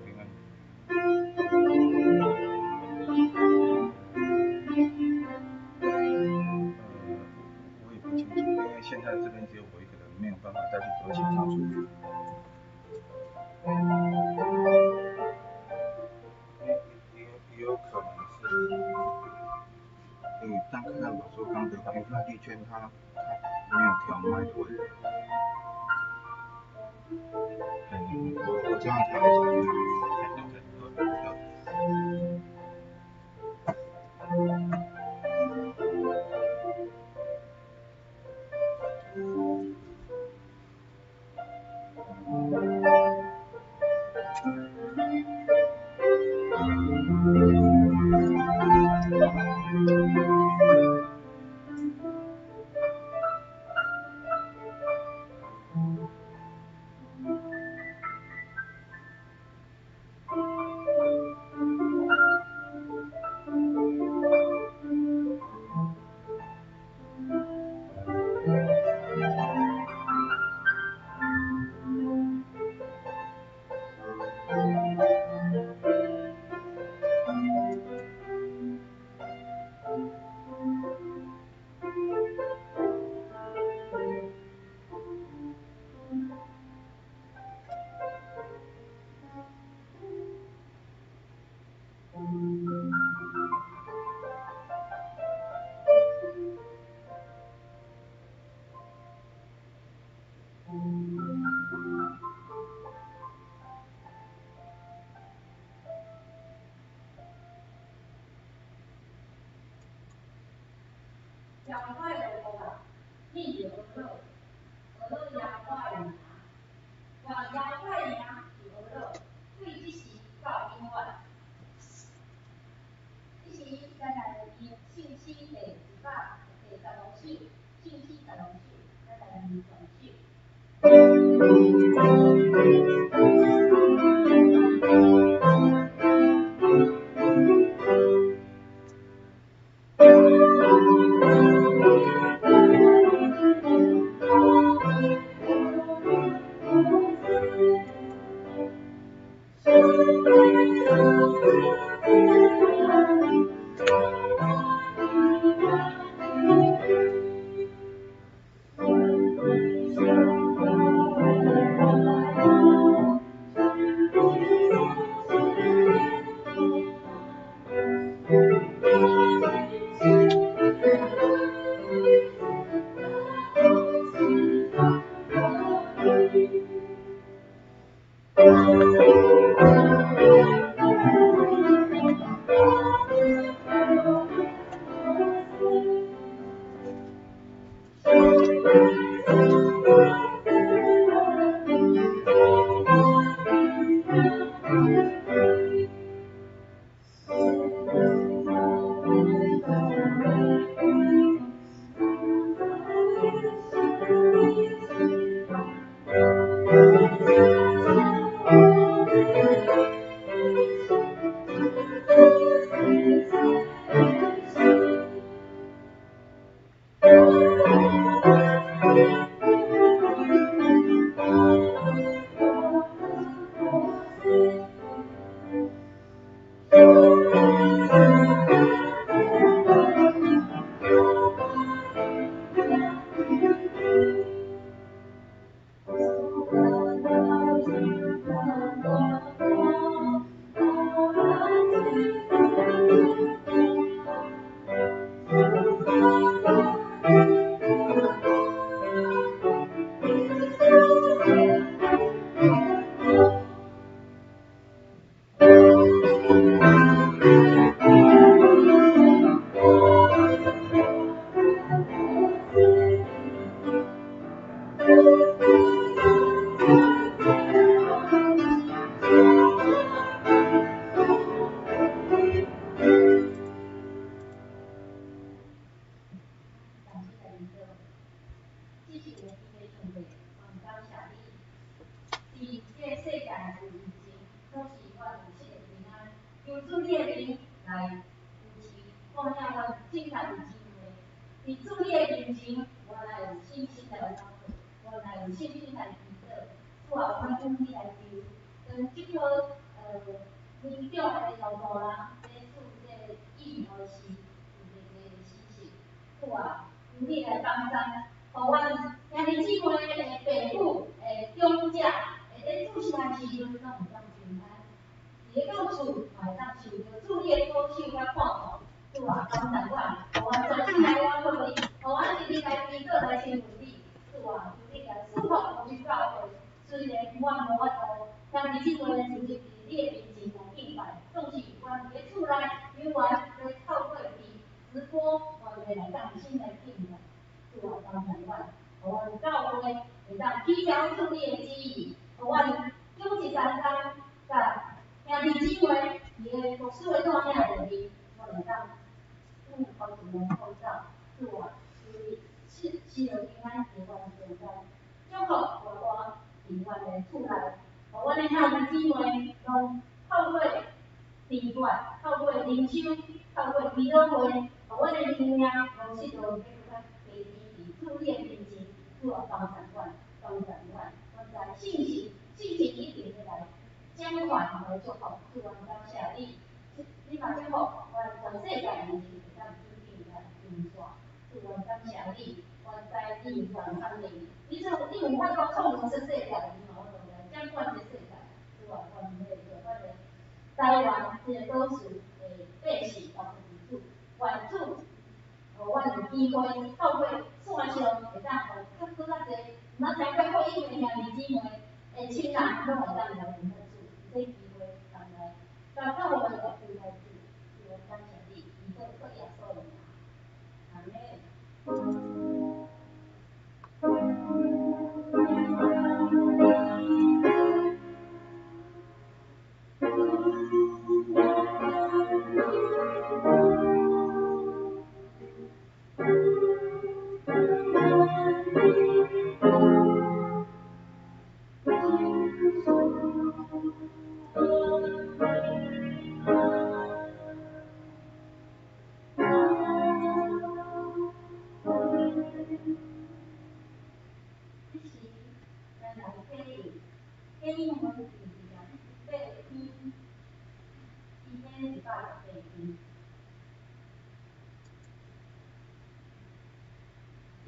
平安。我也不清楚，因为现在这边只有我一个人，没有办法再去做其他处理。也有可能是，因为当看到说刚得到，因为他利券他没有调麦的问题。我这样调一下。OK，好。念著阿老，阿老耶和華的名，願耶和華的名受阿老，對這時到永遠。這時，咱來念聖詩第115首，聖詩十五首，咱來念全首。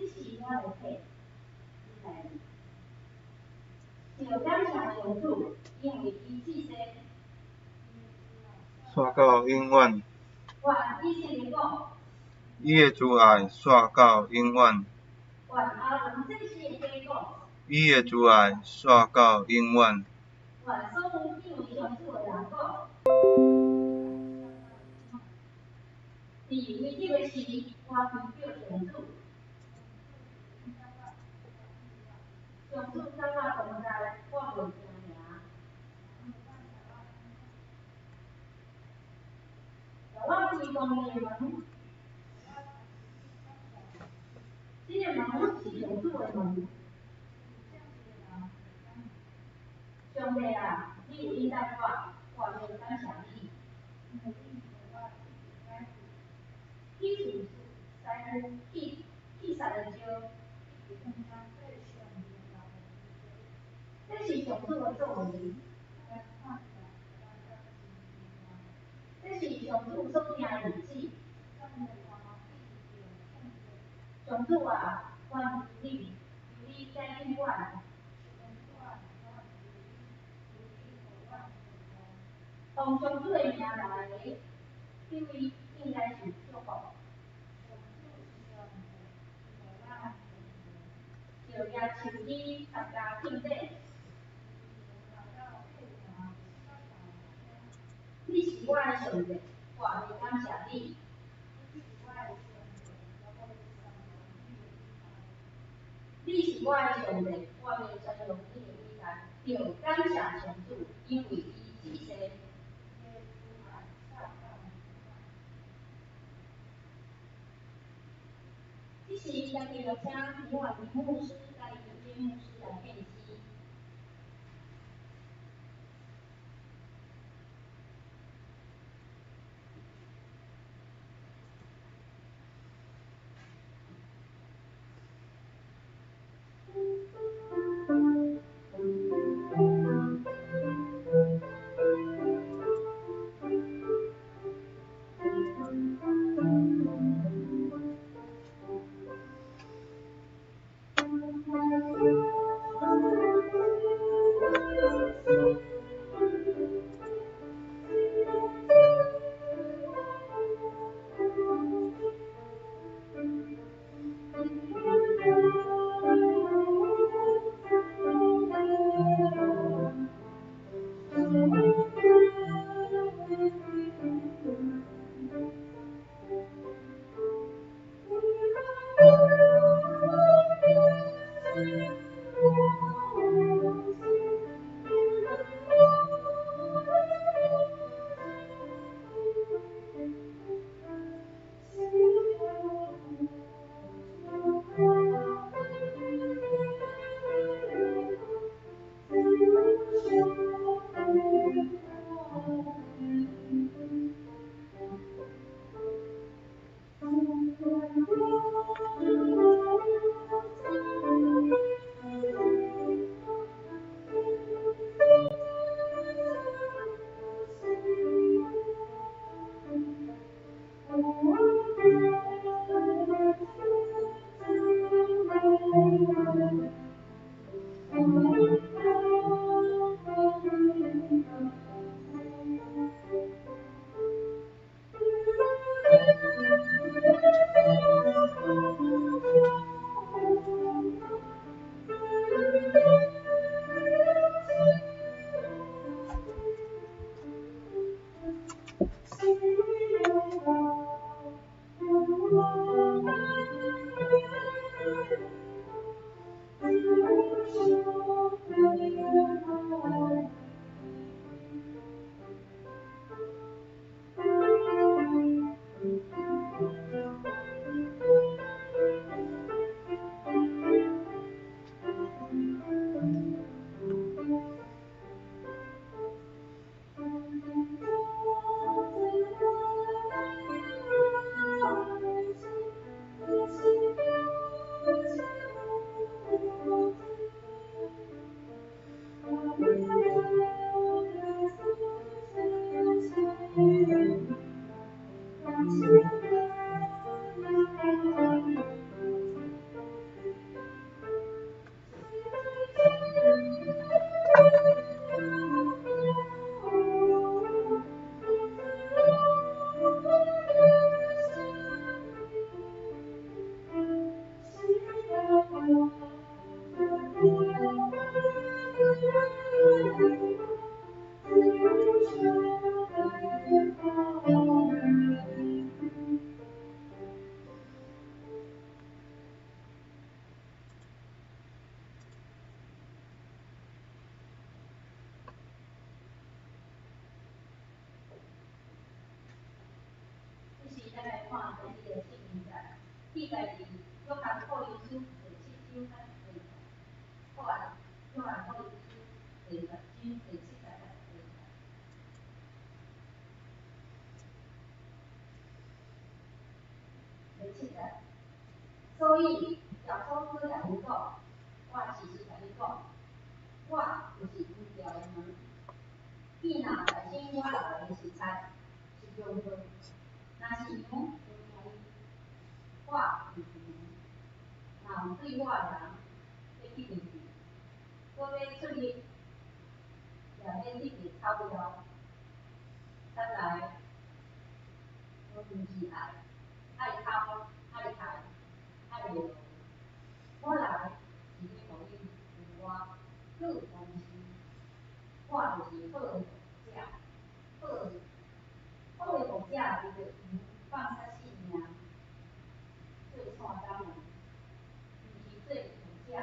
這是我的體，恁來啉。著感謝上主，因為伊至聖。煞到永遠。願以色列講。伊的慈愛煞到永遠。願亞倫祭司的家講。伊的慈愛煞到永遠。願所有敬畏上主的人講。佇危急的時，我呼叫上主。上主佮我同在，我袂驚惶。予我開公義的門，這个門是上主的門。上帝啊，你有恩待我，我欲感謝你。起厝使去殺的石，這是上主的作為，這是上主所定的日子。上主啊，我求你，求你改變我。奉上主的名來的，這位應該受祝福。著舉樹枝參加慶典。你是我的上帝，我欲感謝你。你是我的上帝，我欲宣揚你的偉大。著感謝上主，因為伊至聖。這時，家己邀請李婉玲牧師佮李玉娟牧師來獻詩。福音书第七章甲第十，约约翰福音书第十章第七节甲十八节。第七节，所以耶稣閣共𪜶講：我實實共你講，我就是羊牢的門。見若來先我留的食菜是羊羔，若是羊就聽伊，我就是門。若毋對我的人，欲去入去，閣欲出入，也欲得著草料。賊來，無毋是愛，愛偷，愛害，愛掠無。我來是欲予𪜶有活，閣有豐盛。我就是好的牧者，好的好的牧者為著羊放捨性命，做散工的，毋是做牧者。羊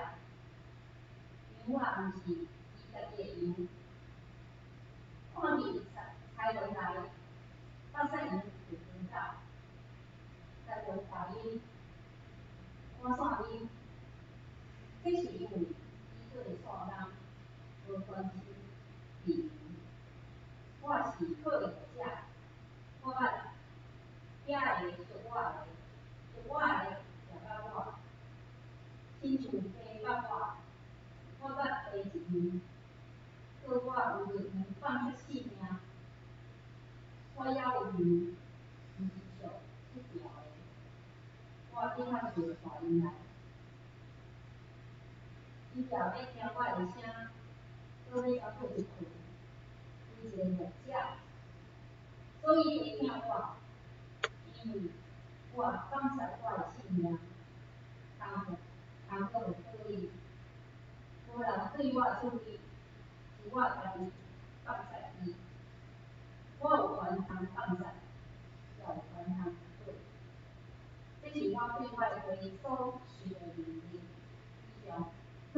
仔毋是伊家己的羊，看見豺狼來，放捨羊就逃走，豺狼共𪜶趕散𪜶，這是因為伊做散工，無專心佇羊。我是好的牧者，我捌遐个屬我的，屬我的也捌我，親像父捌我，我捌父一樣，閣我為著羊放捨性命。我猶有羊，毋是屬這牢的，我一定愛帶𪜶來。伊也欲聽我的聲，閣欲交做一群，為一个牧者，所以會聽我，因為我放捨我的性命，通予通閣予倒去。無人對我取去，是我家己放捨伊。我有權通放捨，也有權通取。這是我對我的父所受的命令。以上。這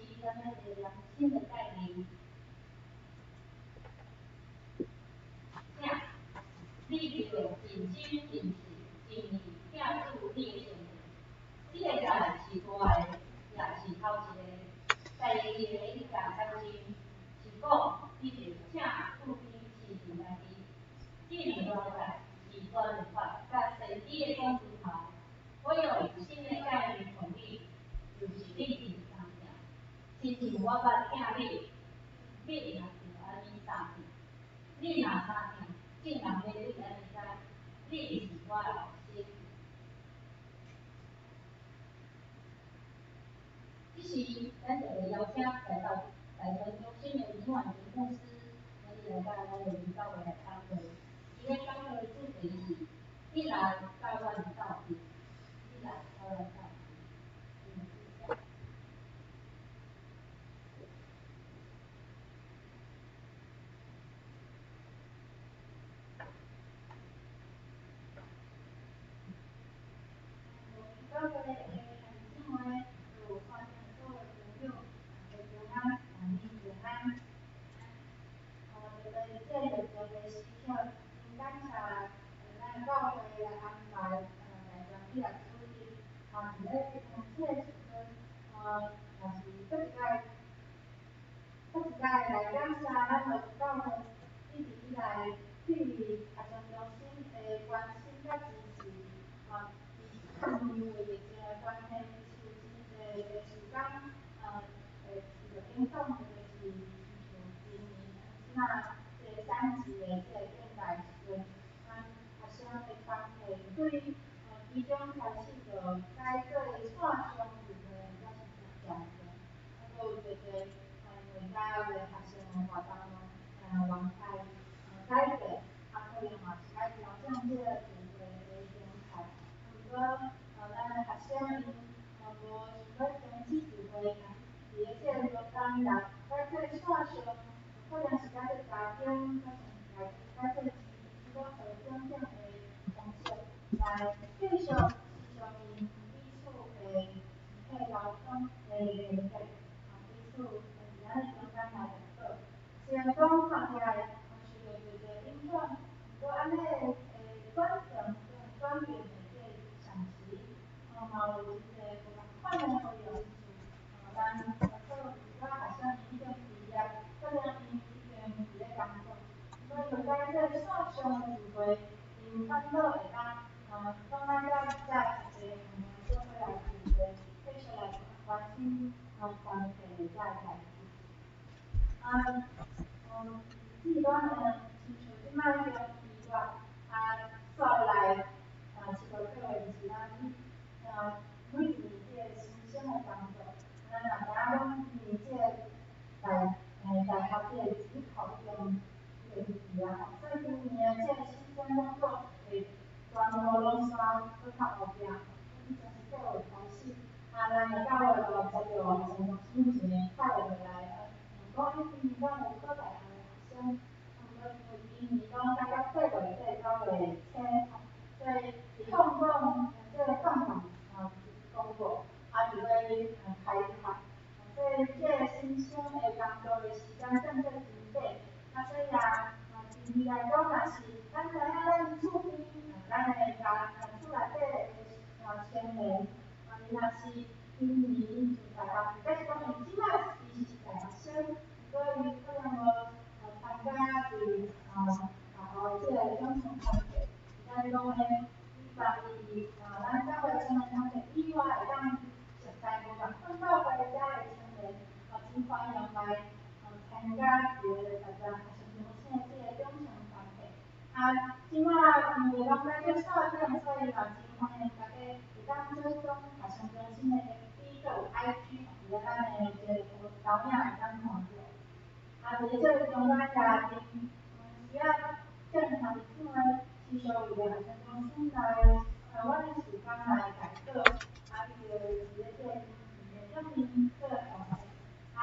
是咱的良心的概念。請，你著盡心、盡性、盡意疼主你的上帝。這個戒是大个，也是頭一个。第二个共相像，是講你著疼厝邊親像家己。這兩大戒是全律法佮先知的總歸頭。我用新的誡命予你，就是你著相疼，親像我捌疼你，你也著按呢相疼。你若相疼，眾人欲對按呢知，你是我的學生。這時，咱特別邀請大道大傳中心的林婉婷牧師，今日來佮咱的靈教會來講道。伊咧講道的主題是：你來佮阮鬥陣，你來佮阮鬥陣。林牧師，請。教會的兄弟姊妹，有線上的所有朋友，大家平安，萬你平安。特別佇這個疫情的時刻，真感謝咱的教會來安排大專起來主日。佇咧這個時陣，也是閣一擺，閣一擺來感謝咱的教會一直以來對阿松中心的關心佮支持。因為疫情的關係，其實有真濟的時間，會受著影響，特別是親像今年這馬這個三級的這個警戒時陣，咱學生的關係對其中開始就改做線上聚會，才是誠嚴重。閣有濟濟，因為教會學生的活動攏原來改變，可能嘛是愛調整這個聚會的形態。毋過，咱的學生𪜶無想欲停止聚會，佇咧這個期間若改做線上，可能是改做家長，抑是改做親子等等的方式來繼續持續𪜶彼此的聯繫。心團體的這个代誌。啊，至於講親像這擺中二月，啊，煞來7月8月就是咱每一年這个新生的工作。咱若知影講今年這个大學這个指考已經日期啊，所以今年的這个新生工作會全部攏煞閣較後壁，以前是8月開始，啊，咱的9月就接著學生中心有一个打電話來，問講欸，今年敢有考大學的學生？啊，毋過因為今年攏改到8月底9月初，所以是放榜，這個放榜公告，啊，就欲開學，所以這個新生的工作的時間變做真短，啊，所以啊，今年來講若是咱知影咱厝邊，咱的家厝內底的青年，伊若是今年上大學，假使講伊這擺伊是大學生，毋過伊可能無參加佇大學這個養成團體，咱講欸，伊幫伊咱教會青年團體以外會當熟似無仝款教會遮的青年，真歡迎來參加佇咧大專學生中心的這個養成團體。啊，這擺因為攏改做線頂，所以嘛真歡迎大家會當追蹤學生中心的 FB，閣有 IG，佇咧咱的這個投影會當看著。啊，佇咧這個中間也真需要正常的持續為著學生中心來，阮的事工來代禱，啊，伊就佇咧這個頂面做奉獻。啊，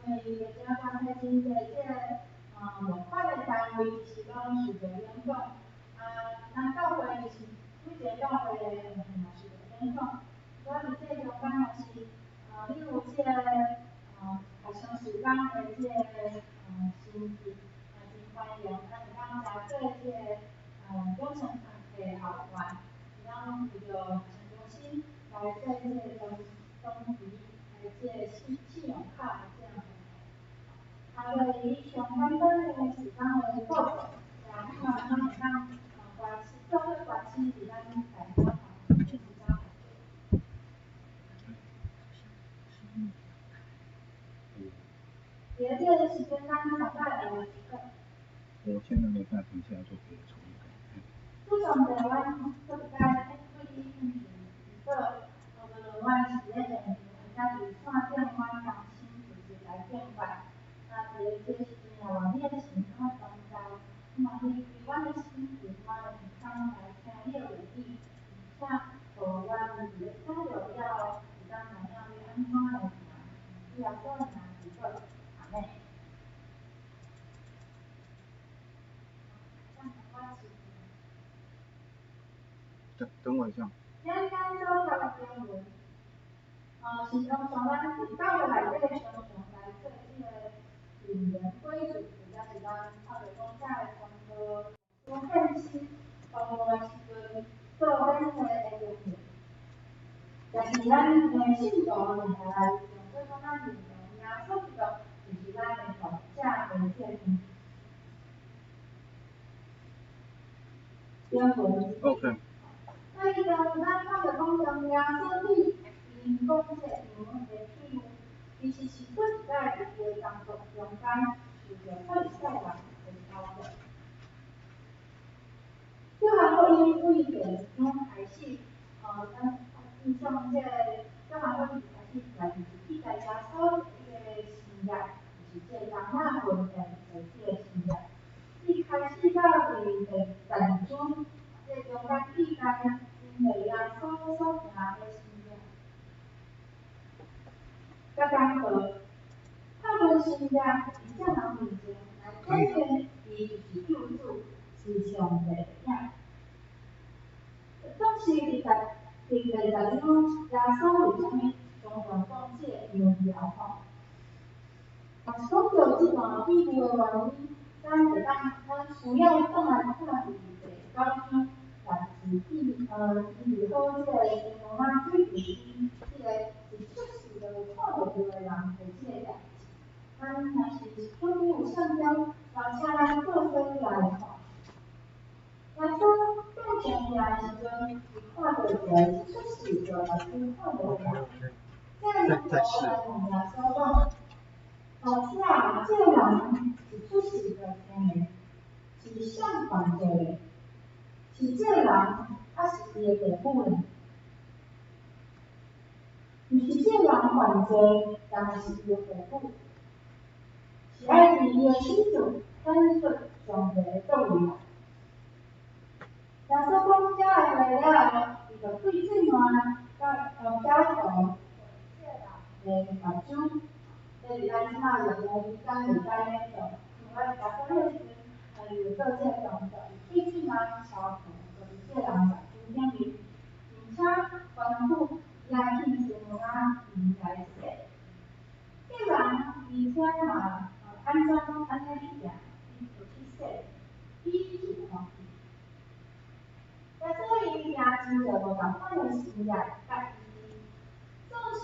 因為熱情團體真濟這個募款的單位其實攏受著影響。啊，咱教會是每一個教會的奉獻嘛受著影響。我佇這個中間若是，你有這個學生事工的這個心志，也真歡迎，咱會當來做這個養成團體的後援，會當為著學生中心來做這個長期的這個信用卡的這個奉獻。啊，落以上簡單的事工的報告，也希望咱會當關心，做伙關心佇咱大專學生。佇咧這個時陣，咱大概有一個。我現在沒辦法停下來做別的處理。主上帝，阮閣一擺對你獻上祈禱，無論阮是佇咧現場，抑是線頂，阮同心聚集來敬拜。啊，佇咧這個時陣，也願你的聖靈同在，希望你開阮的心，開阮的耳孔來聽你的話語，而且予阮佇咧聽著了後，會當知影欲按怎來行。主耶穌的名祈禱，阿們。等等我一下。簡單所讀的經文，是通常咱佇教會內底常常來做這個引人歸主，或者是咱看著講這个傳道所獻身服務的時陣做免洗的經文，也是咱的信徒定定來用做講咱認同耶穌基督就是咱的牧者的這個經文。 OK。所以當咱看著講當耶穌對𪜶講這個羊的比喻，其實是做一擺佇伊的工作中間受著法利賽人的挑戰。約翰福音對第二章開始，咱印象這個約翰福音開始內面是記載耶穌伊个生日，就是這個橄欖婚宴的這個生日。伊開始到佇第二章，這個中間記載因為耶穌所行的神蹟，佮講道，透過神蹟佇眾人面前來展現伊就是救主，是上帝的囝。當時佇第十章，耶穌為啥物常常講這個羊苗吼？若是講著這段比喻的原因，咱會當，咱需要轉來看佇第九章，也就是醫治好這個羅馬水牛這個一出世就看袂著的人的這個代誌。咱若是手邊有聖經，邀請咱做伙來看。耶穌降生的時陣，伊看著一個一出世就目睭看無的人。這個人再再試。來問耶穌講：老師啊，這個人是出世就聽的，是誰犯罪的？是這個人，抑是伊的父母呢？毋是這個人犯罪，但是伊的父母，是愛佇伊的身上顯出上帝的作為來。耶穌講這个話了後，伊就對水岸佮加塗這個人的目睭。這是咱這馬用的時間會使按呢做，像我耶穌彼个時陣，伊就做這個動作，伊對水岸消塗，就佇這個人目睭頂面，並且吩咐伊愛去西羅亞池來洗。這個人而且嘛，按怎按呢去行，伊就去洗，伊就看見。耶穌伊行真濟無仝款的神蹟佮醫治，總是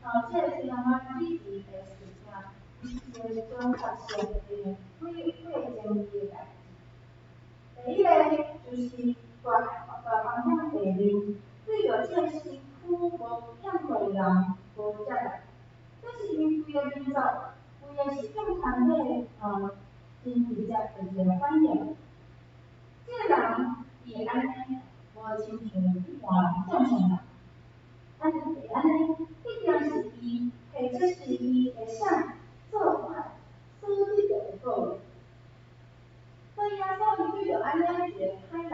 這個西羅亞水池的事件，是一個將發生的幾幾個爭議的代誌。第一个就是大大風險病人對著這個身軀無變過的人無接待，這是𪜶規個民族、規個信仰團體真直接的一個反應。這個人伊會按呢，無親像一般人正常人，按會按呢，必定是伊或者是伊會啥做法所得著的報應。所以耶穌伊對著按呢一個歹人，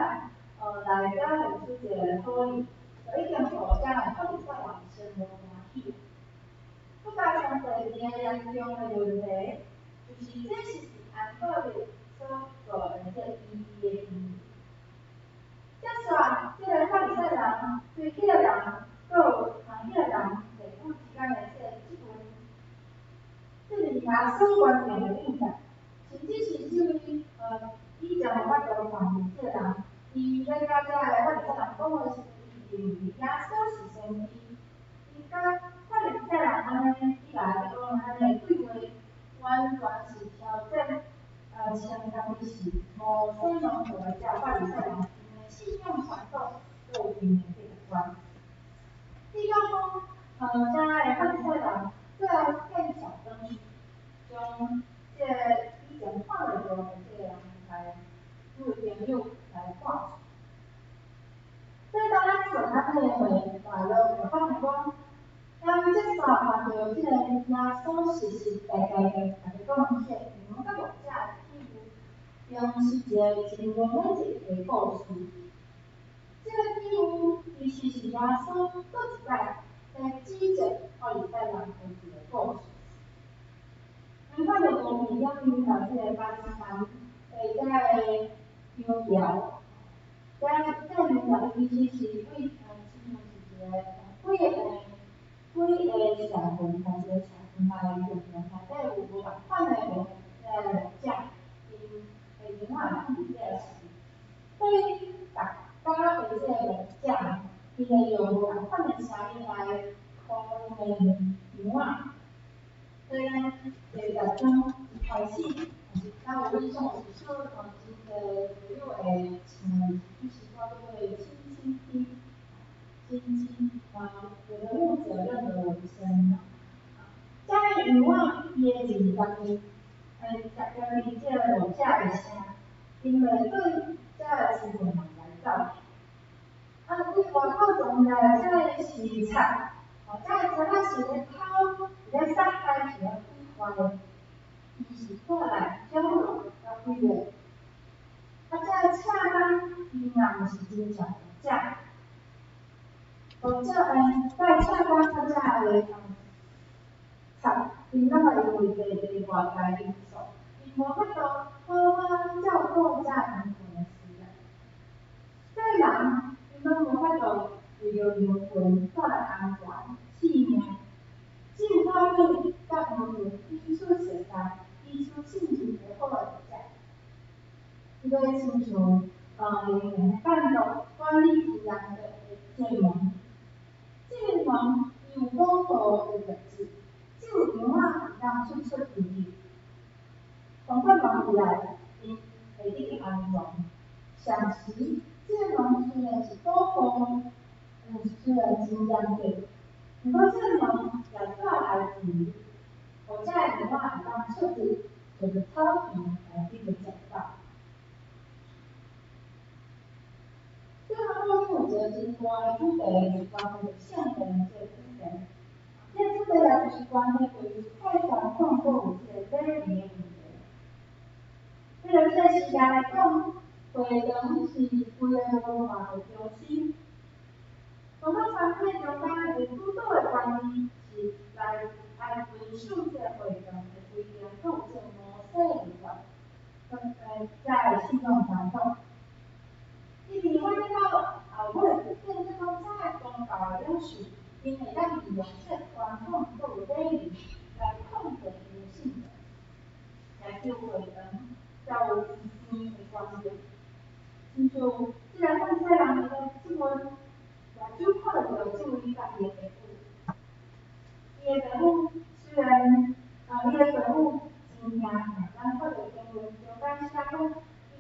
來表現出一個好意，就已經予遮个法利賽人先無歡喜。閣加上第二個嚴重的問題，就是這是佇安息日所做的這個醫治的行為。接續，這個法利賽人對彼個人，閣有彼個人父母之間的這個質問，這是耶穌完全袂應答，甚至是這位以前無法度看見這個人，伊咧佮這个法利賽人講話時，伊認為耶穌是先知，伊佮法利賽人按呢起來講按呢對話，完全是挑戰稱家己是摩西門徒的這个法利賽人，𪜶的信仰傳統，閣有𪜶的價值觀。至到講，遮个法利賽人最後變小燈，將這个以前看袂著的這個人來這位朋友來趕出。所以當咱順咱彼个話內落，就發現講，因為這煞看著這個耶穌實實在在的共你講，這個羊佮牧者的比喻，並毋是一個真完美一個故事。這個比喻其實是耶穌閣一擺來指責法利賽人的一個故事。咱看著圖片頂面有這個巴基斯坦的這個羊橋，這個羊橋其實是對親像是一個幾個社群，共一個社群來共同內底有無仝款的這個牧者，𪜶的羊仔會當佇這個時，所以逐家的這個牧者，𪜶會用無仝款的聲音來呼𪜶的羊仔。所以咱第十章一開始，就是咱有印象有一首真濟朋友會唱的一首歌，叫做《輕輕聽》，輕輕有個牧者認得我的聲音。這個羊仔伊會認家己，家己這個牧者的聲，𪜶袂對這個親近人來走去。啊，對外口傳來這個是賊，這個賊仔是咧偷，是咧殺害，是咧毀壞的，伊是帶來攪亂佮毀滅。啊，這個赤工伊也毋是真正牧者，牧者這個赤工佮這個賊，𪜶攏會因為地地外在因素，𪜶無法度好好照顧這羊群的需要。這個人𪜶攏無法度為著羊群帶來安全性命，只有透過佮羊群彼此熟識、彼此信任的好的牧者，伊就會親像靈魂監督管理真嚴格的這個門。這個門伊有保護的特質，只有羊仔會當出出入入。防範門入來，𪜶會得到安全。同時，這個門雖然是保護，雖然真嚴格，毋過這個門權力，予遮的牛仔會當出入隨著草原來得著食飽。最後講有一个真大的主題是關乎著聖殿這个主題。這个主題也就是關係著猶太傳統閣有這个禮儀的問題。對著這個時代來講，會堂是規个文化的中心。宗教團體中間有主導的權力是來愛遵守這個會堂的規定，閣有這個摩西律法，才會信仰傳統。伊伫發展到後尾，變做講遮个宗教的領袖，𪜶會當利用這個傳統閣有禮儀來控制𪜶的信徒，來求會堂才有慈善的權力。親像這个法利賽人伊咧質問耶穌看著這位共伊的爸母，伊的爸母雖然啊，伊的爸母真驚，咱看著經文中間寫講，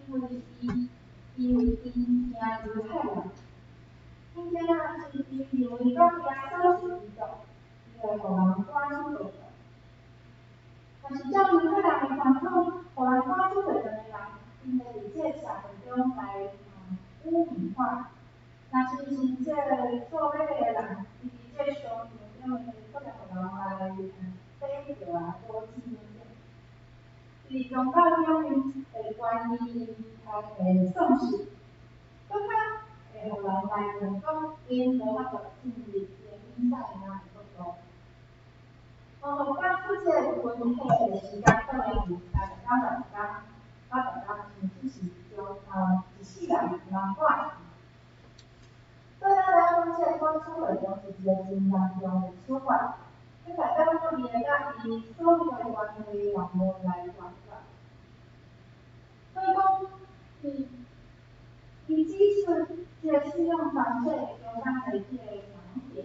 因為𪜶驚猶太人，𪜶驚是𪜶認為講耶穌是基督，伊會予人趕出會堂。但是照猶太人的傳統，予人趕出會堂的人，𪜶會佇這個社會中來污名化。若是是這個做買賣的人，伊佇這個商場中會可能予人來比較啊、妒忌等等。佇宗教中面的權利會喪失，閣較會予人來問講，𪜶無法度進入這個彌賽亞的國度。哦，趕出這個群體的時間可能有30工、10工、80工，甚至是將一世人予人趕去。對咱來講，這個趕出會堂是一個真嚴重的處罰，這代表講伊會佮伊所有的關係人無來斷絕。所以講，伊指出這個信仰團體中間的這個盲點，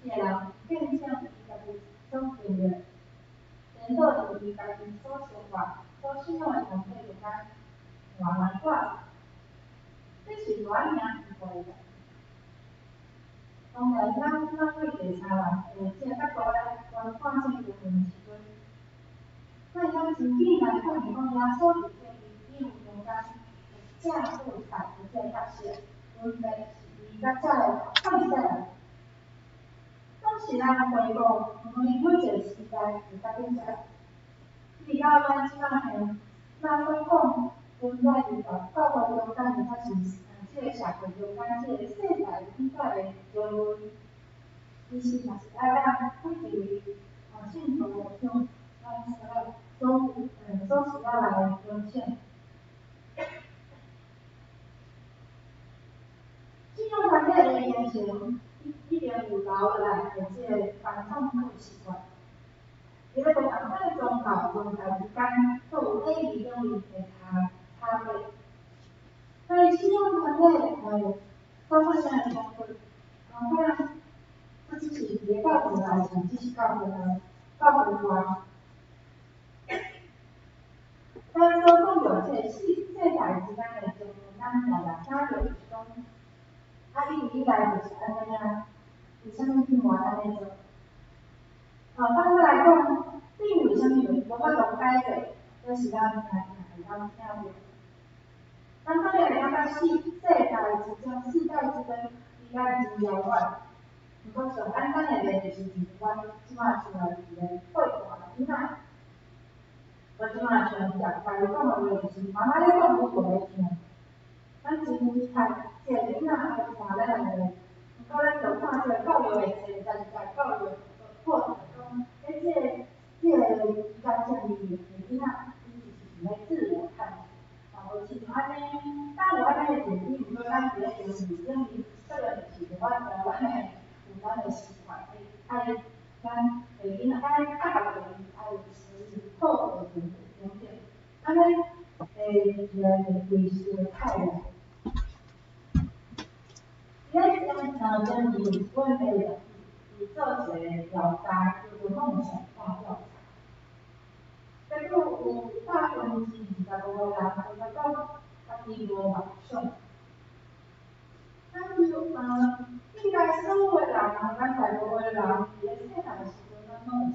這個人見證伊家己所經歷，顛倒佇伊家己所生活、所信仰的團體中間，予人趕，這是偌爾奇怪的代誌。當然，咱這擺對第三人的這個角度來觀看這個經文的時陣，咱會當真緊來發現講耶穌佇這個危機中間正負責的這個角色，分別是伊佮遮個法利賽人。當時咱回顧，每一個時代會較緊張，直到咱這擺現咱所講，存在佇教會中間，或者是這個社會中間，這個世代彼此的爭論，其實嘛是愛咱每一位信徒互相，咱所需要來警醒。信仰團體的形成，已經有留來的這個傳統佮習慣。佇咧無仝款的宗教宗教之間，閣有禮儀頂面的差別。所以信仰團體所發生的衝突，可能不只是佇咧教會內，甚至是教會內、教會外。咱所講著這個世代之間的爭論，咱常常聽著就是講，啊，一直以來就是按呢啊，為啥物這擺按呢做？反過來講，你為啥物無法度改變？這是咱常常會當聽著。咱可能會感覺世代之爭、世代之爭離咱真遙遠。毋過上簡單的例就是阮這擺厝內一個歲大的囡仔，我這擺像共家己講的話，就是媽媽咧講，伊無咧聽。咱真期待這個囡仔愛聽咱的話，毋過咱就看這個教育的前提，在教育的過程中，這個時間建立的囡仔，伊其實是咧自我探索。嘛無親像按呢，當有按呢的前提，毋過咱佇咧行事頂面，可能是無法度咱的有咱的習慣，愛咱的囡仔愛教育伊，愛有好的行為等等，按呢會越來越維持會太難。佇咧前有一本的雜誌，伊做一个調查，叫做夢想大調查。結果有25%的人回答講，家己無夢想。咱就應該所有的人，咱大部分的人佇咧細漢的時陣，咱攏有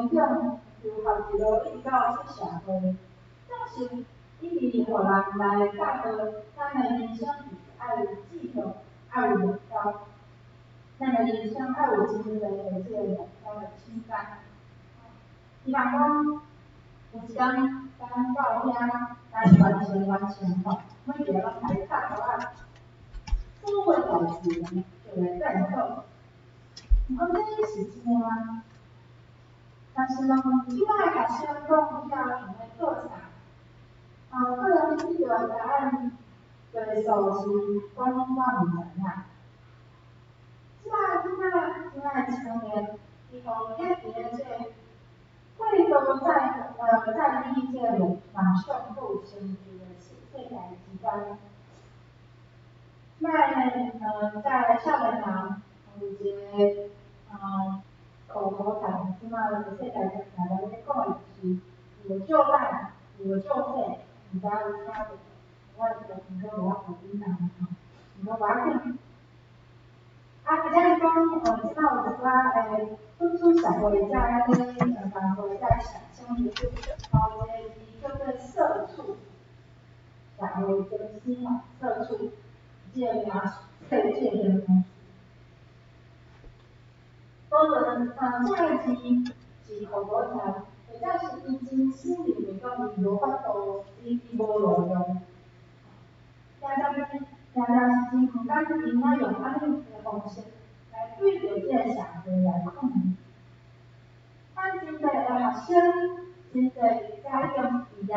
成长，求学一路一直到出社会，总是一直予人来教导咱的人生就是爱有志向，爱有目标。咱的人生爱有真济的这个目标的清单。比方讲，有一工咱到遐来完成完成吼，每一个拢来拍图仔，所有的代志呢就会变好。毋过这是真的吗？若是问这摆的学生讲以后想欲做啥？可能得到的答案多数是讲我毋知影。这摆这摆这摆青年，伊予徛伫咧这个过度在意这个梦想阁有成就的世界之间。这摆在少年人有一个口头禅，这摆世界常常咧讲的就是有就烂，有就废，毋知有听过？我就毋过无法度比人吼，毋过无要紧。啊，或者是讲，这摆有一寡拄出社会才咧工作才想象就是有一个字叫做社畜，社会中心吼，社畜，这个名这个形容词。无论这个字是口头禅，或者是伊真心认为讲伊无法度，伊无路用。定定是定定是真毋甘因爱用按呢的方式来对著这个社会来抗议。咱真济的学生，真济遮已经毕业，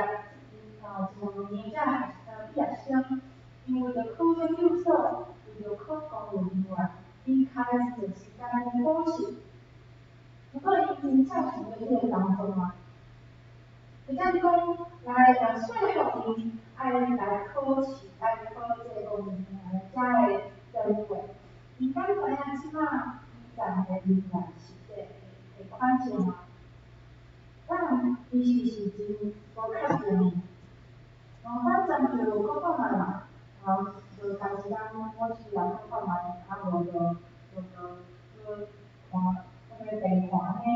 一两年遮毕业生，因为著考研究所，为著考公务员，𪜶开一段时间咧补习。毋过𪜶真正想欲这个工作吗？或者是讲来说服𪜶爱来考试，爱考这个公务员遮的单位，𪜶敢知影这摆𪜶站的未来是的款式吗？当然，其实是真无确定的。反正就考看觅嘛，就开始咱我试来考看觅，啊无就看，啥物病看按呢。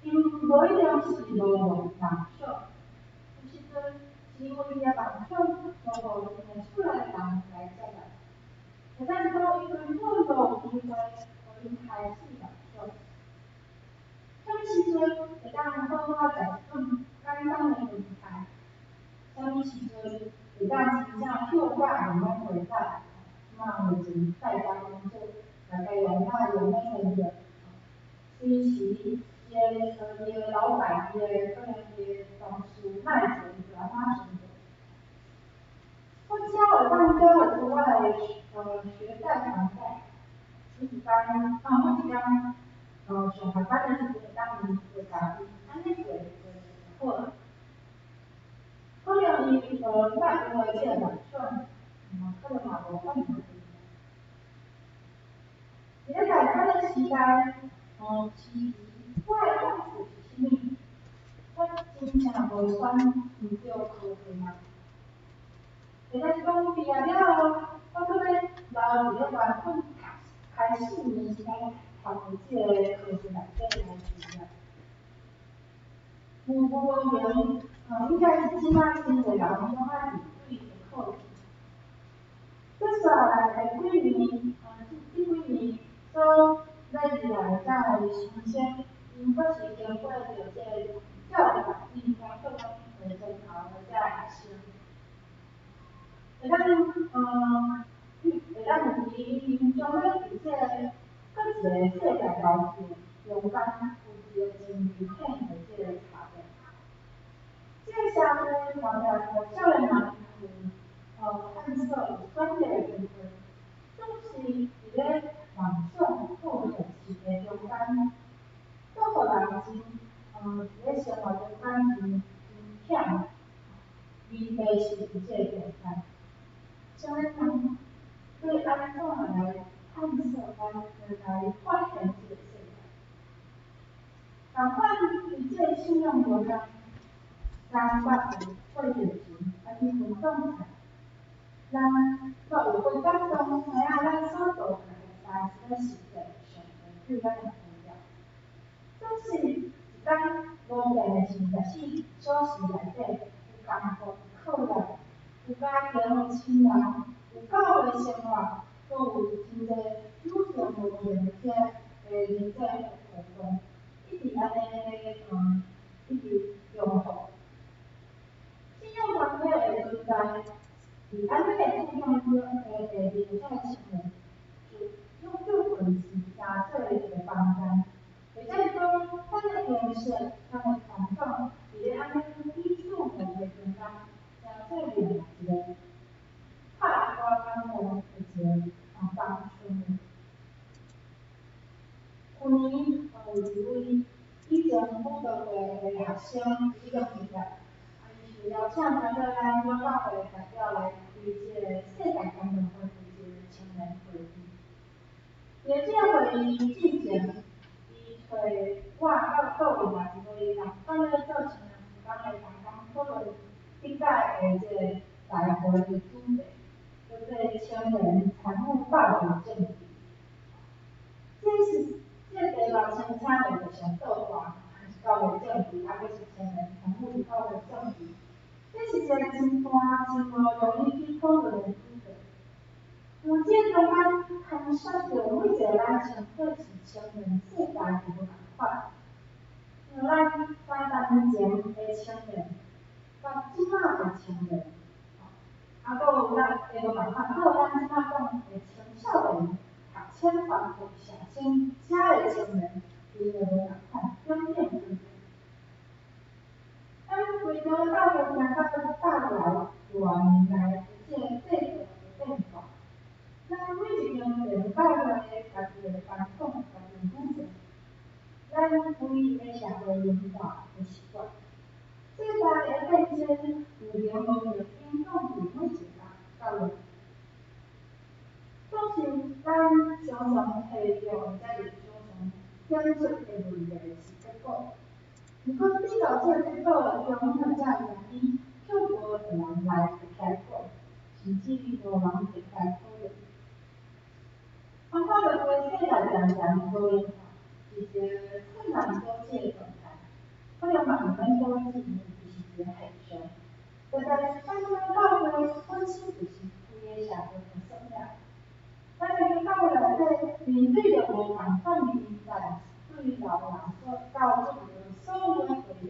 𪜶无一定是无梦想，有时阵是因为伊的梦想无予𪜶的厝内人来接纳，或者是讲伊根本无机会予𪜶开始梦想。啥物时阵会当好好食一顿简单的饭菜？啥物时阵会当真正休假就拢袂使？这摆目前在家工作，大概用啊用 Messenger，随时伊的老板，伊的可能伊的同事莫做，伊就按怎选择？我才会当缴会出我的学贷还贷，每一工上下班的时阵会当为家己按呢过就好。可能伊莫因为这个梦想，嘛可能嘛无法度。伫咧贷款的时代，时我的痛处是啥物？我真正无选毋对科系吗？或者是讲毕业了后，我阁欲留伫咧原本读开4年时间读的这个科系内底来就业？无无明，应该是这摆真济人拢爱面对的课题。接续来的几年，这几年所欲入来遮的新生，𪜶阁是经过著这个教育院工作的前头的遮学生，会当预期𪜶将欲伫这个阁一个世代交替中间有一个真明显的这个差别。这个社会嘛，予少年人有探索、有选择的机会，总是伫咧梦想佮现实的中间，阁予人真伫咧生活中间真真忝。问题是伫这个中间，少年人欲按怎来探索、来发现这个世界？仝款伫这个信仰中间，咱捌有过热情，爱去分享菜，咱捌有过感动，知影咱所做的代志是咧实践上帝对咱的呼召。总是事內底有工作、有課業、有家庭、有親人、有教會生活，閣有真濟有形無形的這个人際活動，一直按呢咧，一直重複。信仰團體的存在，佇按呢的處境中的地位，這个青年，就用救本是成做一个房間，或者是講，咱的形式、咱的傳統，佇咧按呢彼此磨合中間，成做另外一個拍歌感動的一個幫村。去年有一位以前輔導過的學生已經畢業，伊受邀請參加咱長老會代表來開這個世界感動會的一個青年會議。佇這個會議進前，伊揣我佮倒另外一位仝款咧做青年事工的同工討論這擺的這個大會的主題，叫做青年參與教會政治。這是這個題目親像就上倒轉，是教會政治，抑閣是青年參與教會政治。這是一個真大、真無容易去討論的主題。因為這中間牽涉著每一個咱稱做是青年世代是無仝款。因為咱30年前的青年，佮這擺的青年，閣有咱會無仝款，閣有咱這擺講的青少年、學生團體、社青遮的青年，伊會無仝款，等等等等。咱規間教會行到100偌年來的這個制度的變化，咱每一間教會家己的傳統、家己的語言，咱規个社會文化的習慣，世代的變遷有形無形影響佇每一個角落。總是咱常常提著或者是常常點出的問題是結果，毋過比較這個結果的中央這原因，卻無一個人來提出來講，甚至無人提出來討論。我看著規世代漸漸多元化，是一個困難阻止的狀態，可能嘛毋免阻止，因為伊是一個現象。特別咱這個教會本身就是規个社會的縮影。咱佇教會內底面對著無仝款的年代，對老人所教做著所有的會友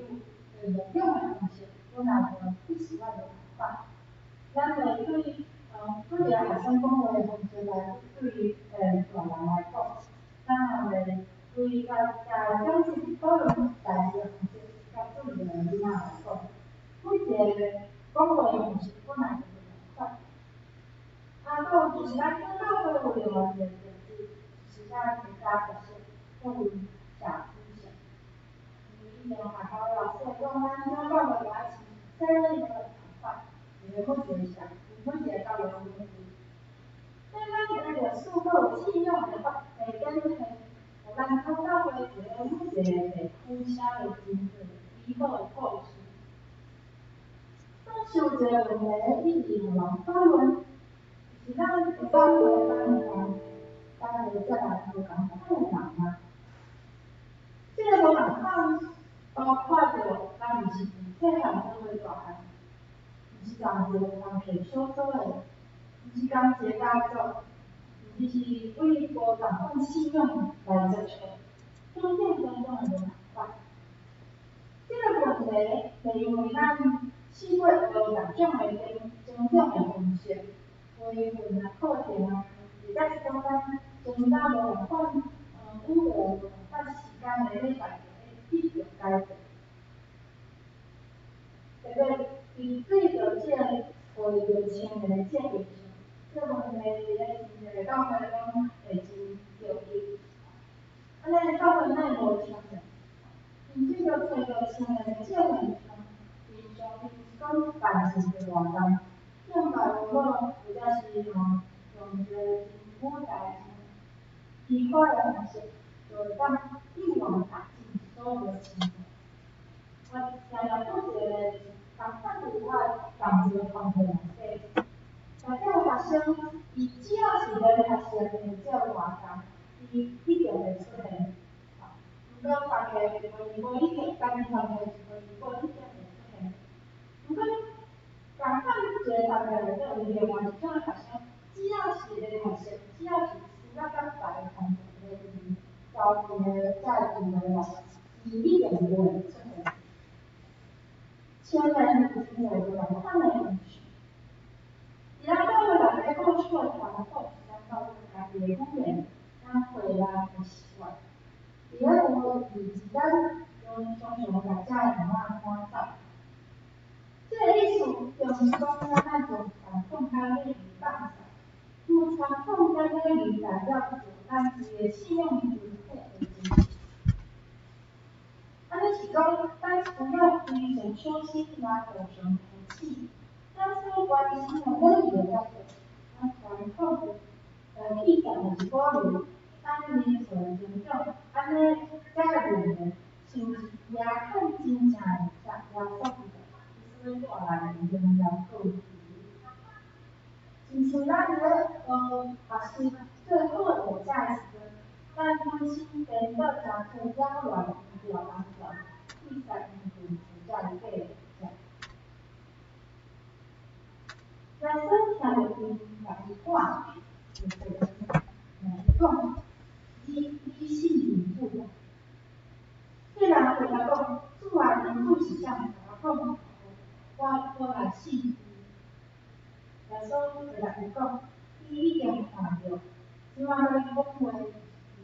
的牧養的方式，本來就必須愛無仝款。咱會對一個學生講話的方式來對大人來講，咱也會對共長輩討論代誌的方式，佮對一個囡仔來講，每一個講話的方式本來就無仝款。閣有就是咱長老會有另外一個特質，就是咱的家族性，閣有社區性。因為以前學校老師會講，咱長老會甲親像細漢無仝款，因為每一個社區，每一個角落每一。所以咱的歷史閣有信仰的發的展現，予咱長老會佇咧每一個地區寫了真濟美好的故事。總是有一個問題一直予人討論，就是咱的教會咱會當會接納無仝款的人嗎？這個無仝款包括著咱毋是佇細漢做伙大漢，毋是仝一个團契小組的，毋是仝一個家族，毋是為無仝款信仰來接觸，等等種種的無仝款。這個問題會因為咱試過學各種的成長的方式、培訓啊、課程啊，或者是講咱增加無仝款語言、無仝款時間的禮拜就會得著改變。特別佇對著這個揣著青年的這個現象，這個問題佇咧真濟個教會攏會真著急。按呢教會哪會無青年？因對著揣著青年的這個現象，平常伊是講辦一個活動，敬拜舞蹈，或者是用一個真舞台、真愉快的方式，就會當一網打盡所有的青年。我常常舉一個例子，仝款佇我仝一個團體內底，內底的學生，伊只要是咧學習的這個活動，伊一定會出現。毋過別個伊無一定，家己團體是無伊無一定會出現。范围内底有另外一种的学生，只要是个学生，只要是需要佮别个同侪伫交际的遮个聚会内，伊一定袂出现。青年有真济无仝款的方式。伫咱教会内底，故事的传统是咱教会家己的语言，咱会人的习惯。伫咧有意之间，用常常共遮个婴仔赶走。这个意思，并毋是讲咱爱将传统佮礼仪放弃，用传统佮礼仪代表着咱规个信仰群体的精神。按呢是讲，咱需要非常小心来互相提醒，咱所关心的礼仪的解释，咱传统的气节就是保留，咱人数的增长，按呢才会认为，是毋是耶看真正会遮耶稣基督伊所带来的荣耀阁有亲像咱伫咧学学习做好的代志的时阵，咱本身颠倒诚去扰乱强调安全，去杀因群做遮个计划。耶稣听著𪜶共伊赶出去，就问伊讲：“你信人子无？”彼人回答讲：“主啊，人子是啥物？共我讲，我来信伊。”耶稣回答伊讲：“你已经看著，这马佮你讲话就是伊。”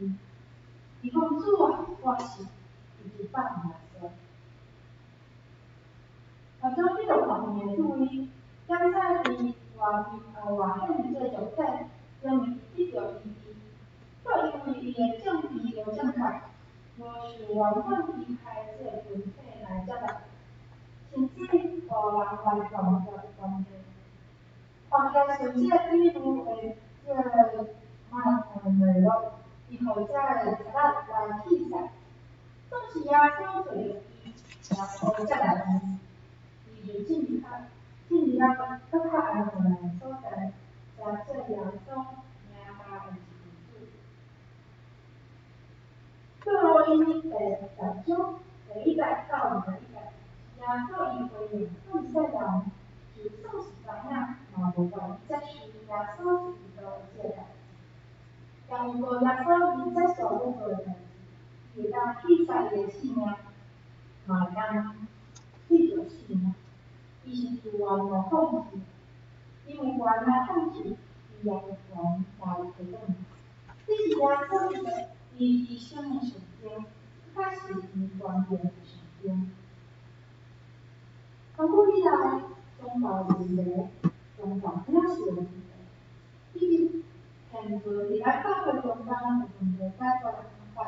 伊讲：“主啊，我信。”伊就拜耶稣。将彼落看见的注意，检查伫外显的这肉体，因为伊得著医治，却因为伊的政治无正确，无受原本期待这个群体来接纳，甚至予人来断绝关系。看起来像这个比喻的这个脉络，伊予遮个贼仔来戏杀，总是耶稣揣著伊，耶稣接纳伊，伊就进入了阁较安全的所在，成做耶稣名下的一份子。约翰福音第10章第1节到21节，是耶稣伊回应法利赛人，就算是知影，嘛无愿意接受耶稣是基督的这个代志。也毋过耶稣伊接受欲做的代志，伊会当弃杀伊的性命，嘛会当得著性命。伊是自愿来放弃，伊有权来放弃，伊也有权来提转。这是耶稣基督伊一生的象征，较是伊权柄的象征。长久以来，宗教问题、宗教表示的问题，以及现存伫咱教会中间的问题解决的方法，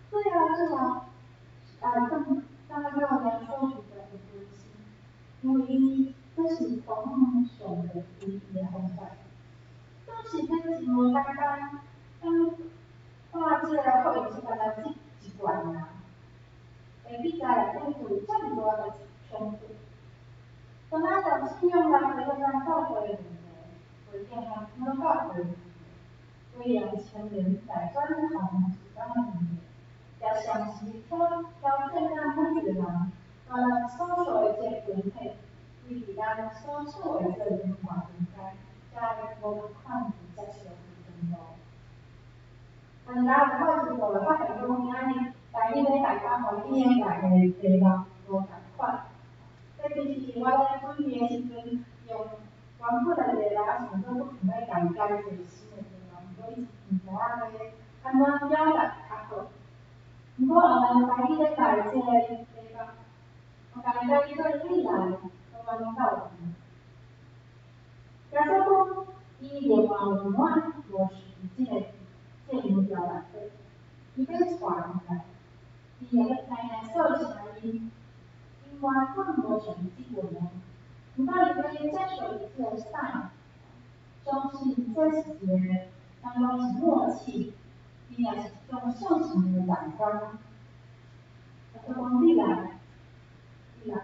最后最后是爱转转到耶稣基督的本身，因为伊这是通往上帝唯一的方法。总是这真无简单，咱看这个福音书，敢若这一段尔，会记载内底就有遮尔大的冲突。当咱用信仰来回应咱教会的问题，回应咱长老教会的问题，回应青年大专学时间的问题，也同时挑战咱每一个人，把咱所属的这个群体，维持咱所处的这个文化中间，才会无仝款的接受的程度。但是咱有看一个发现讲，今仔日台语礼拜佮华语礼拜的题目无仝款。这其实是我咧准备的时阵，用原本的题目，想说阁想欲家己改一个新的题目，毋过一时毋知影欲按怎表达较好。毋过后来台语礼拜这个题目，我家己改做你来，我拢斗阵。耶稣讲，伊另外有羊仔，无是伫这个羊牢内底，伊欲带𪜶来，伊会欲听耶稣的声音，𪜶原本无属于这群的，毋过伊欲接受伊这个 sign，相信这是一个，人讲是默契，伊也是一种相信的眼光。耶稣讲你来，你来。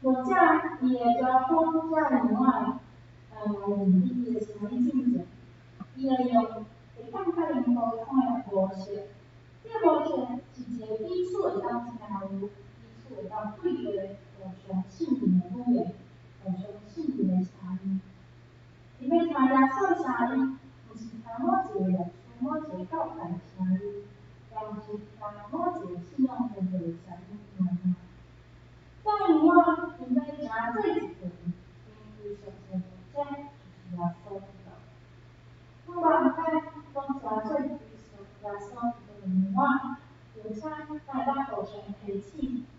或者伊会招呼这个羊仔，来认得伊的声音进前，伊会用会当佮𪜶沟通的模式。这个模式是一个彼此会当听有，彼此会当对话、互相信任的语言，互相信穌的聲音，毋是聽某一个牧師、某一个教会的聲音，也毋是聽某一个信仰团体的聲音爾爾。這羊仔，𪜶欲成做一群，𪜶歸屬的牧者就是耶穌基督。阮毋知攏成做歸屬耶穌基督的羊仔，並且咱會當互相提醒、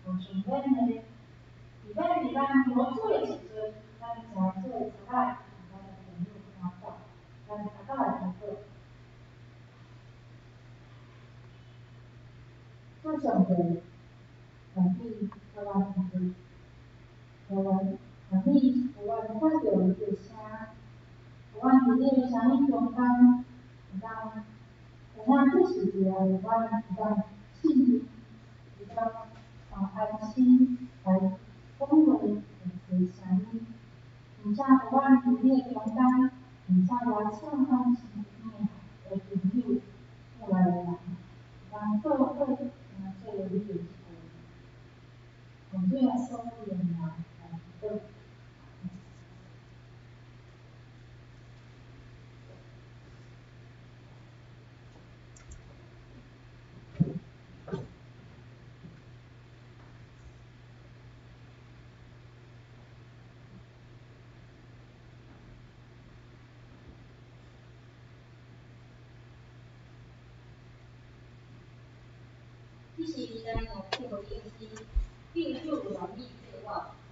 互相勉勵。伫咱無主的時陣，咱成做賊仔，予咱的朋友看到，咱大家來祈禱。主上帝，願你予阮同在，願你予阮聽著你的聲，予阮佇你的聲音中間，會當這時陣，予阮會當信任，會當安心來講話，來找聲音，並且予阮佇你的中間，並且邀請阮身邊的朋友、厝內的人，會當做伙成做你的一个。奉主耶穌的名來祈禱。這是咱五回應詩，願主願你做我牧。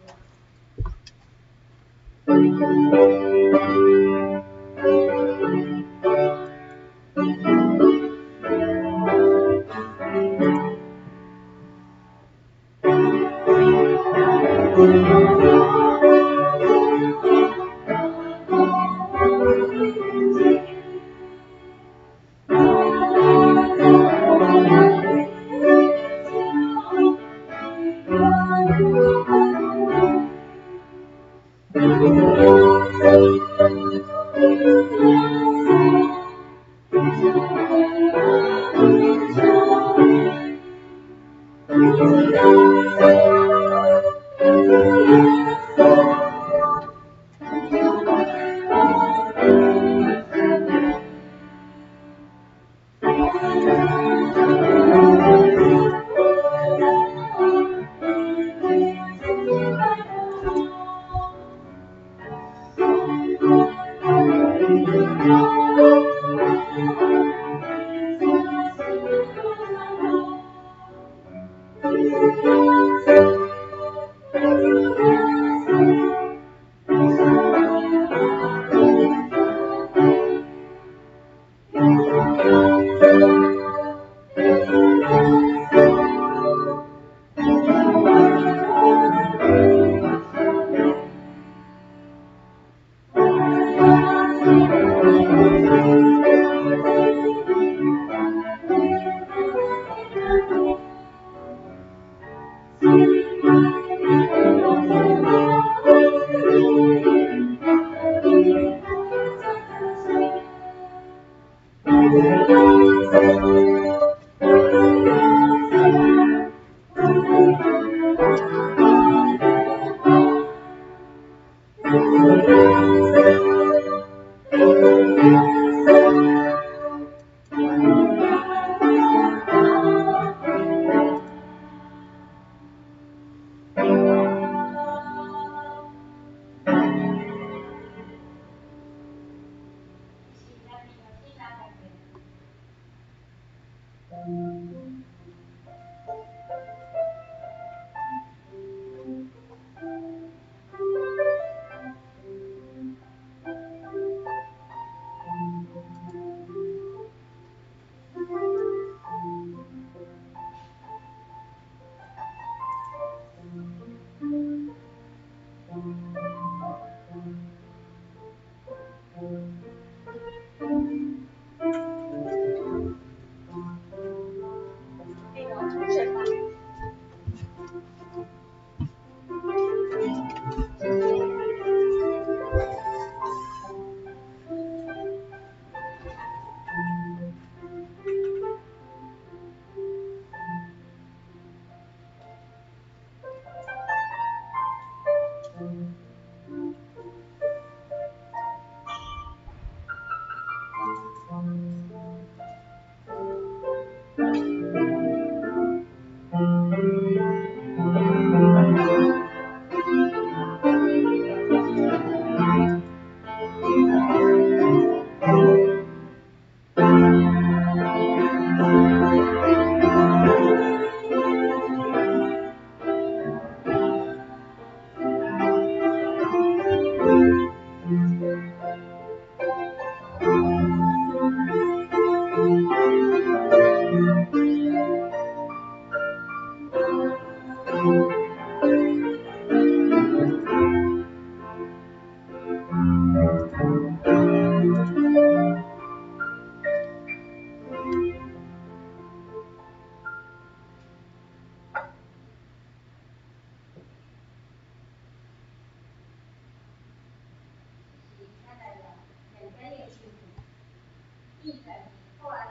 记载后来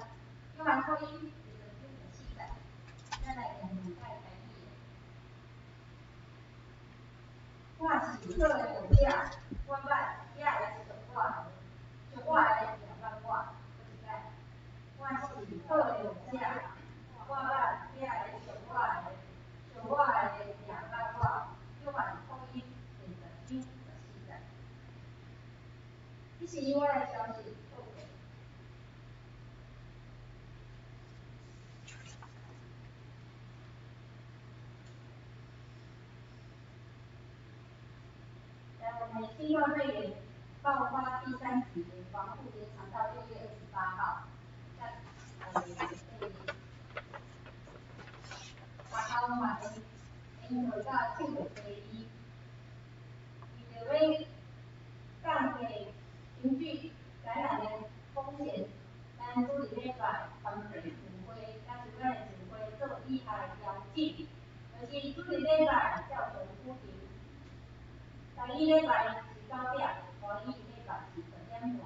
约翰福音二十章十四节，咱来念两摆台语的。我是好的牧者，我捌也会属我的，属我的也捌我。阁一摆，我是好的牧者，我捌也会属我的，属我的也捌我。约翰福音二十章十四节。这是意外的消息。报告。来，我们新冠肺炎爆发第三级的防护延长到6月28号。学校嘛会延到7月初二，为着欲降低群聚感染的风险，咱主日礼拜团体聚会，咱就咱的聚会做以下的调整，就是主日礼拜照常举行，台语礼拜是9点，华语礼拜是10点半，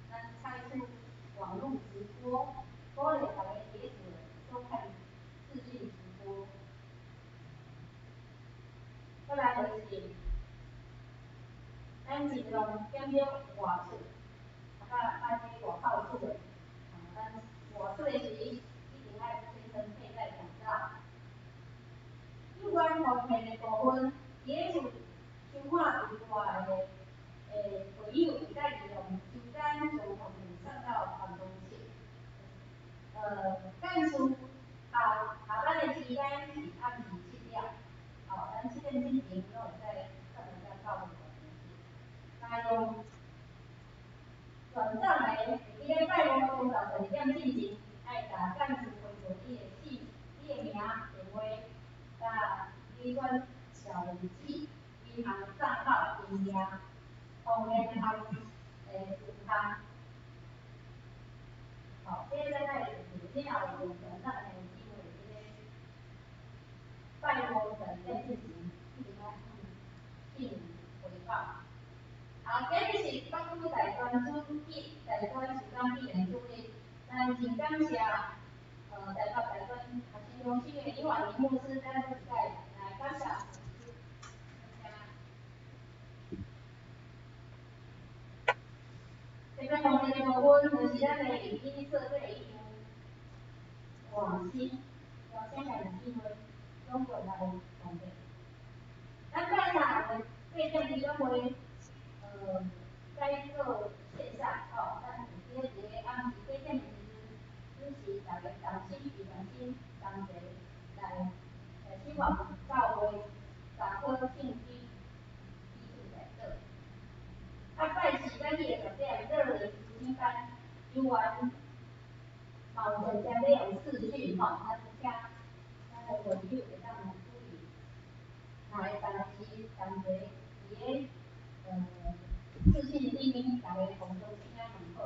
咱采取网路直播，鼓励逐家伫咧厝收看视讯直播。过来就是，咱尽量减少外出，啊，佮爱去外口出的，咱外出的时一定爱全程佩戴口罩。有关方面的部分，伫咧厝收看直播的会友会使利用时间将方面送到办公室。干事下下班的时间是暗时7点，咱7点之前拢会使送来遮教会办公室。若用转账的，会记咧拜五中昼12点进前，爱共干事回报你的姓、你的名、电话，佮你转账的日子、银行账号、金额、方便通存项。这个咱爱了后用转账的机会，伫咧拜五12点之前，一定爱向回报。今日是北区大专主日，大专暑假纪念主日，咱真感谢台北大专学生中心的李婉玲牧师，咱阁一摆来感谢牧师。这边方面的部分，就是咱的录音设备已经换新，邀请兄弟姊妹拢过来方便。咱拜三的8点钟拢会改做线上，咱会记咧伫咧暗时8点的时阵，准时逐家同心齐同心同齐来希望教会查考圣经彼此来做。拜四咱7月10点乐龄读经班，犹原嘛有直接咧用视讯吼，咱请咱的会友会当注意，若会当时同齐伫咧视讯里面，逐家共同请问好。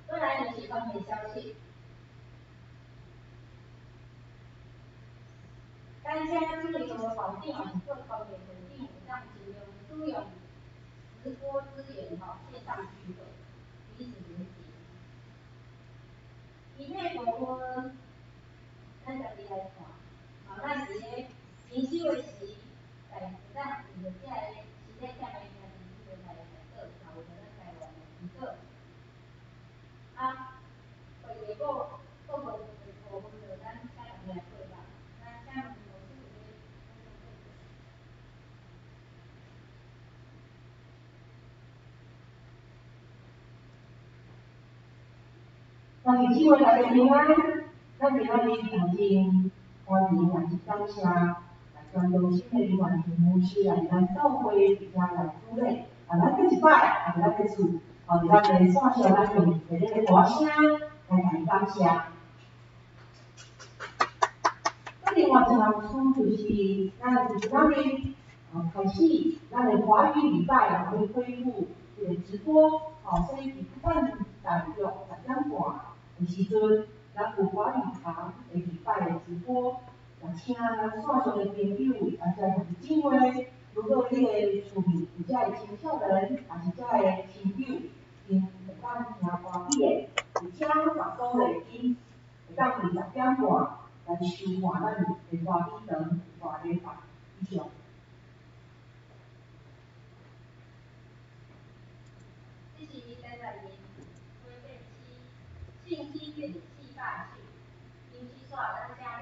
过来就是方面消息。咱请主任校长也是各方面会长，会当尽量使用直播资源吼，线上聚会，彼此连结。其他部分，咱家己来看。咱伫咧灵修的时，会当为着遮个身体欠的兄弟姊妹来祷告，嘛为着咱台湾来祈祷。会议各各个的部分，就咱请大家来报告。咱请问牧师有欲补充报告？兄弟姊妹大家平安，咱今仔日真欢迎也是感谢大专中心的李婉婷牧师来咱教会伫遮来主礼。咱阁一摆，伫咱的厝，伫咱的线上，咱用这个歌声来共伊感谢。另外一项事就是咱自今仔日开始，咱的华语礼拜也会恢复这个直播，所以伫晚大约10点半的时阵，咱有华语堂的礼拜的直播，也请咱线上的朋友，或者兄弟姊妹，如果你的厝里有遮的青少年，抑是遮的亲友，𪜶会当咱聽歡喜的，而且耶穌的音會當佇10點半來收看咱的華語堂大禮拜。以上。這是台南人台北市信息第400首，林世煞，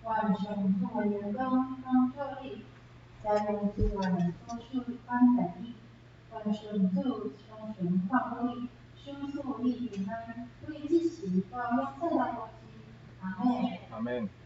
咱請牧師來祝禱。阿們。阿們。